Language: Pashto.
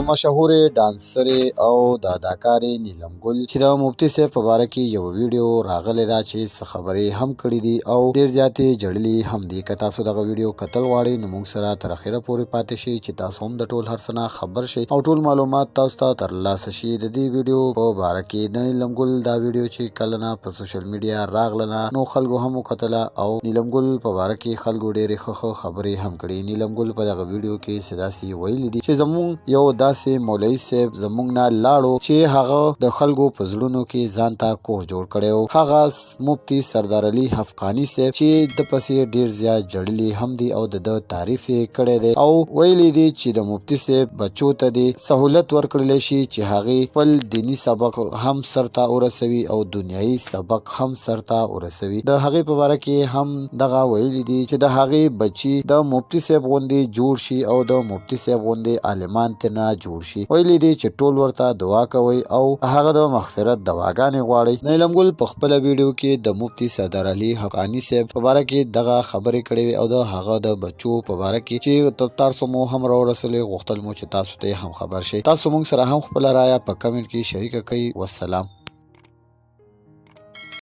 مشهورې ډانسرې او د اداکارې نیلم ګل چې د مفتي صاحب په باره کې یوه ویډیو راغلې ده چې څه خبرې هم کړې دي او ډیر زیاتې ژړلي هم دي. که تاسو دغه ویډیو کتل غواړئ نو موږ سره تر اخره پورې پاتې شئ چې تاسو هم د ټول هر څه نه خبر شئ او ټول معلومات تاسو ته ترلاسه شي. د دې ویډیو په باره کې د نیلم ګل دا ویډیو چې کله نه په سوشل میډیا راغله نو خلکو هم وکتله او نیلم ګل په باره کې خلکو ډېرې ښه ښه خبرې هم کړې. نیلم ګل په دغه ویډیو کې څه داسې ویلي دي چې زموږ یو داسې مولوي صاحب زموږ نه لاړو چې هغه د خلکو په زړونو کې ځان ته کور جوړ کړی و، هغه مفتي سردار علي حفقاني صاحب چې ده پسې ډېر زیات ژړلي هم دي او د ده تعریف یې کړی دی او ویلي دي چې د مفتي صاحب بچو ته دې سهولت ورکړل شي چې هغوی خپل دیني سبق هم سرته ورسوي او دنیایي سبق هم سرته ورسوي. د هغې په باره کې هم دغه ویلي دي چې د هغې بچي د مفتي صاحب غوندې جوړ شي او د مفتي صاحب غوندې عالمان ترنه جوړ شي. ویلي دي چې ټول ورته دعا کوئ او هغه د مغفرت دعاګانې غواړئ. نیلم ګل په خپله ویډیو کې د مفتي سردار علي حقاني صاحب په باره کې دغه خبرې کړې وې او د هغه د بچو په باره کې چې تر څو مو هم راورسولې غوښتل مو چې تاسو ته هم خبر شئ. تاسو موږ سره هم خپله رایه په کمنټ کې شریکه کړئ. والسلام.